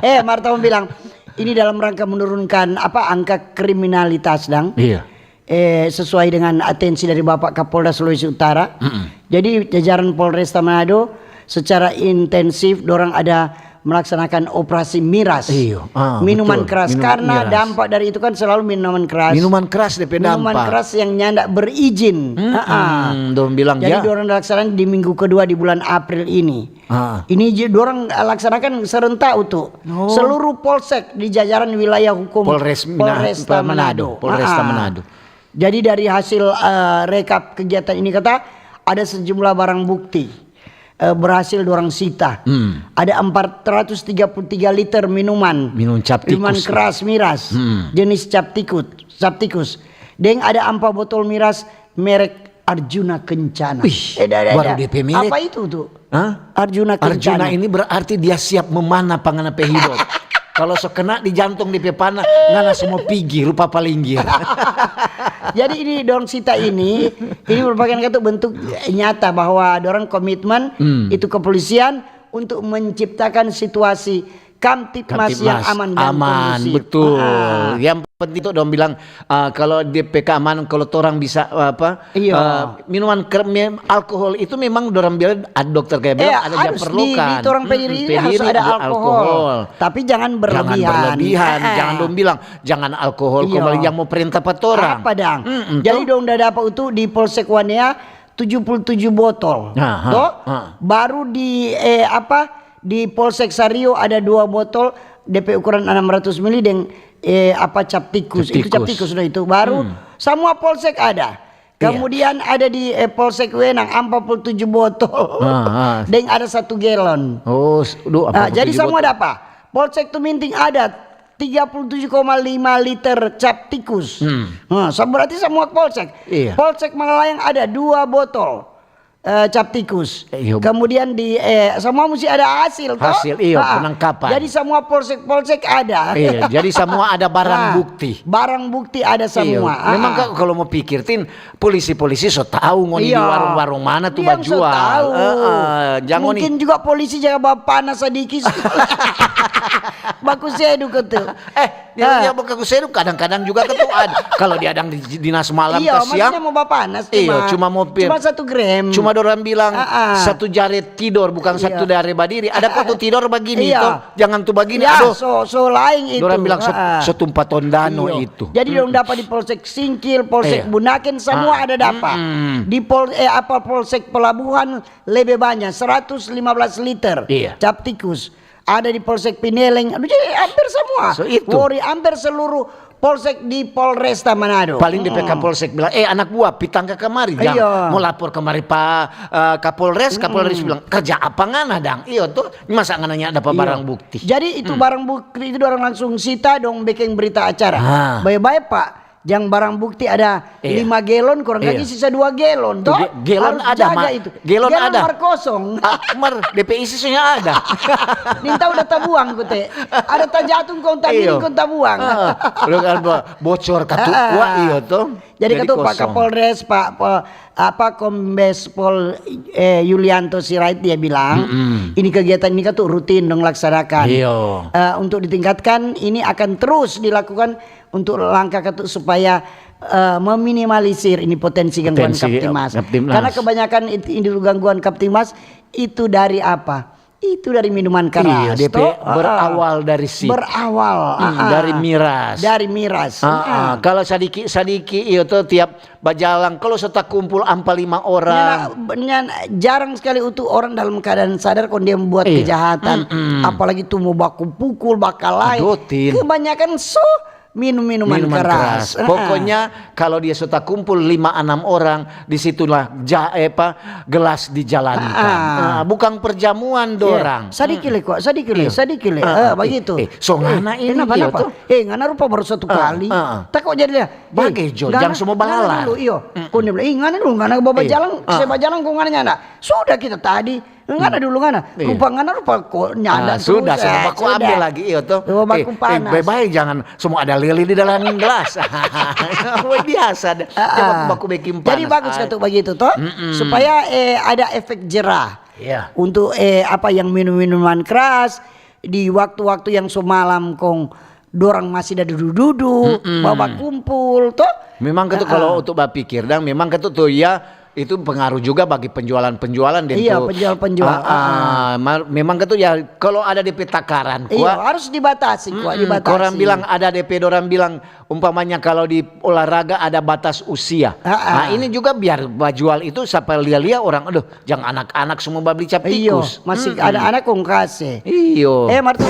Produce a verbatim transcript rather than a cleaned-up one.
Eh, Marta mau bilang, ini dalam rangka menurunkan apa, angka kriminalitas, dang. Iya. Eh, sesuai dengan atensi dari Bapak Kapolda Sulawesi Utara. Jadi jajaran Polresta Manado secara intensif dorang ada melaksanakan operasi miras. Iyo, ah, minuman betul. Keras. Minum- Karena miras. Dampak dari itu kan selalu minuman keras. Minuman keras depe Minuman dampak. Keras yang nyanda berizin. Mm-mm, Ah, ah. Dong bilang Jadi ya. Dorang laksanakan di minggu kedua di bulan April ini. Ah. Ini je- dorang laksanakan serentak untuk Oh. seluruh polsek di jajaran wilayah hukum Polres Mina- Polresta Manado. Manado. Polresta Ah. Manado. Jadi dari hasil eh, rekap kegiatan ini kata ada sejumlah barang bukti eh, berhasil dorang sita. Hmm. Ada empat ratus tiga puluh tiga liter minuman. Minum cap Minuman tikus. Keras miras. Hmm. Jenis cap tikus, cap tikus. Deng ada ampa botol miras merek Arjuna Kencana. Wih, Eh, dah, dah, baru dah. D P merek. Apa itu tuh? Hah? Arjuna Kencana. Arjuna ini berarti dia siap memanah pangana pe hidop. Kalau so kena di jantung di pe panah, ngana semua pigi rupa palinggir. Jadi ini dorang sita ini, ini merupakan satu bentuk nyata bahwa dorang komitmen Hmm. itu kepolisian untuk menciptakan situasi Kamtibmas yang Kamtibmas, aman dan aman, kondusif. Betul. Ah. Yang penting tuh dong bilang ah, kalau di pe keamanan kalau torang bisa apa Iya. ah, minuman ker- mem- alkohol itu memang dorang bilang ada dokter kayak bilang Eh, ada dia harus di, perlukan. di torang pe diri Mm-mm, ini pe harus diri ada juga alkohol. Tapi jangan Jangan berlebihan. berlebihan, Eh, eh. jangan dong bilang jangan alkohol Iya. kembali yang mau perintah pa torang. Apa dang? Mm-mm, Jadi toh? dong udah dapat itu di Polsek Wanea tujuh puluh tujuh botol. Aha, Toh? Ha. Baru di eh, apa? Di Polsek Sario ada dua botol D P ukuran enam ratus mili deng eh, apa cap tikus. Cap Itu cap tikus. Tikus sudah itu. Baru Hmm. Semua polsek ada. Iya. Kemudian ada di eh, Polsek Wenang empat puluh tujuh botol. Ah, ah. Deng ada satu galon. Oh, s- duh, Ah, apa jadi tujuh semua botol? ada apa? Polsek Tuminting ada tiga puluh tujuh koma lima liter cap tikus. Hmm. Nah, so berarti semua polsek. Iya. Polsek Malalayang ada dua botol eh, cap tikus. Iya. Kemudian di eh, semua mesti ada hasil toh? Hasil, iya, Ah, penangkapan. Jadi semua polsek-polsek ada. Iya, jadi semua ada barang Ah, bukti. Barang bukti ada Iya. semua. Ah, Memang ah. Kak, kalau mau pikir tin polisi-polisi so tahu ngoni di Iya. warung-warung mana tu Dia yang so bajual. tahu. Eh, eh, jangan Mungkin juga polisi jaga bawa panas sadiki. Baku sedu ke tu. Eh, dia Ah. dia buka kusedu kadang-kadang juga kan tuh ada. Kalau dia ada di dinas malam Iya, ke siang. Maksudnya mau bawa panas Iya, cuma, cuma mau pi- cuma satu gram. Cuma orang bilang Ah, ah. Satu jare tidor bukan Iya. Satu jare badiri. Ada kok tuh tidor begini Iya. tuh. Jangan tuh begini. Ya, Aduh. so, so laing itu. Orang bilang so, Ah, ah. so tumpah tondano Iya. Itu. Jadi dong dapat di Polsek Singkil, Polsek Iya. Bunaken semua Ah, ada dapat. mm-mm. Di Pol eh apa Polsek Pelabuhan lebih banyak seratus lima belas liter Iya. cap tikus. Ada di Polsek Pineleng. Aduh, jadi hampir semua. So, itu. Wori hampir seluruh polsek di Polresta Manado. Paling di P K Polsek bilang, eh anak buah pitang ke kemari, jangan Iya. mau lapor kemari Pak eh, Kapolres, Kapolres bilang kerja apa ngana dang? Iyo tuh, masa ngana nya dapat Iya. Barang bukti? Jadi itu barang bukti itu orang langsung sita dong bikin berita acara. Ah. Baik-baik Pak, yang barang bukti ada Iya. lima galon kurang Iya. Gaji sisa dua galon toh. Ga- galon Harus ada, jaga Ma. Itu. Galon ada. Mar kosong. Ah, Mar, D P I sisanya ada. Ninta udah tabuang kute. Ada tajatung kong tamiring Iyo. kong tabuang. Ah, lu kan bo- bocor katu. Ah, ah. Wah, iyo tuh. Jadi, katu Pak kosong. Kapolres, Pak Pe- apa Kombes Pol eh, Yulianto Sirait dia bilang, Mm-mm. ini kegiatan ini katu rutin dong laksanakan. Iyo. Eh, untuk ditingkatkan ini akan terus dilakukan untuk langkah katu supaya eh, meminimalisir ini potensi gangguan Potensi, Kamtibmas. Kamtibmas. Karena kebanyakan it- individu gangguan Kamtibmas itu dari apa? Itu dari minuman keras. Iya, D P Toh? berawal Ah, dari situ. Berawal Hmm, ah, dari miras. Dari miras. Ah, ah. Ah. Kalau sadiki sadiki iyo tuh tiap bajalang kalau so takumpul ampa lima orang. Nyana, nyana, jarang sekali itu orang dalam keadaan sadar kong dia membuat Iya. kejahatan. Mm-mm. Apalagi tu mau baku pukul, bakalae. Dotin. Kebanyakan so minum minuman, Minuman keras. keras. Pokoknya kalau dia so takumpul lima enam orang, disitulah ja, eh, apa, gelas dijalankan. Ah. Ah, bukan perjamuan dorang. Sadiki le kok, sadiki le, Iya. sadiki le. Ah, Eh, eh, begitu. eh, so ngana ini kenapa, dia kenapa? tuh. Eh, ngana rupa baru satu Ah, kali. ah. Tak kok jadi dia. Bagai Eh, jo, ngana- jangan semua ngana balalang. Dulu, iyo. Kong dia bilang, "Ih, ngana dulu, ngana bawa Iya. jalan, Ah. saya bawa jalan kong ngana nyanda." Sudah kita tadi, ngana dulu ngana. Iya. Rupa ngana rupa kok nyanda Ah, terus, sudah, sudah eh, baku ambil lagi iyo tuh. Bawa baku Eh, panas. Eh, bye-bye jangan semua ada lele di dalam gelas. Weh, biasa deh. Ah, Dia ah. baku, baku bikin panas. Jadi bagus Ah. Katu begitu toh. Mm-mm. Supaya eh, ada efek jerah. Iya. Untuk eh, apa yang minum-minuman keras, di waktu-waktu yang so malam kong dorang masih da dudu-dudu, bawa kumpul to. Memang katu kalau untuk bapikir dang, memang katu tu ya itu pengaruh juga bagi penjualan-penjualan deng Iya, tu. penjual-penjual, Ah, ah, mar- memang katu ya kalau ada D P takaran Iya, kuat. Harus dibatasi kok, Mm-mm, dibatasi. Orang bilang ada D P, orang bilang umpamanya kalau di olahraga ada batas usia. Ah, ah. Nah, ini juga biar bajual itu sampai lia-lia orang, aduh, jangan anak-anak semua babli cap Iyo, tikus. masih ada anak kong kase. Iyo. Eh, Martin.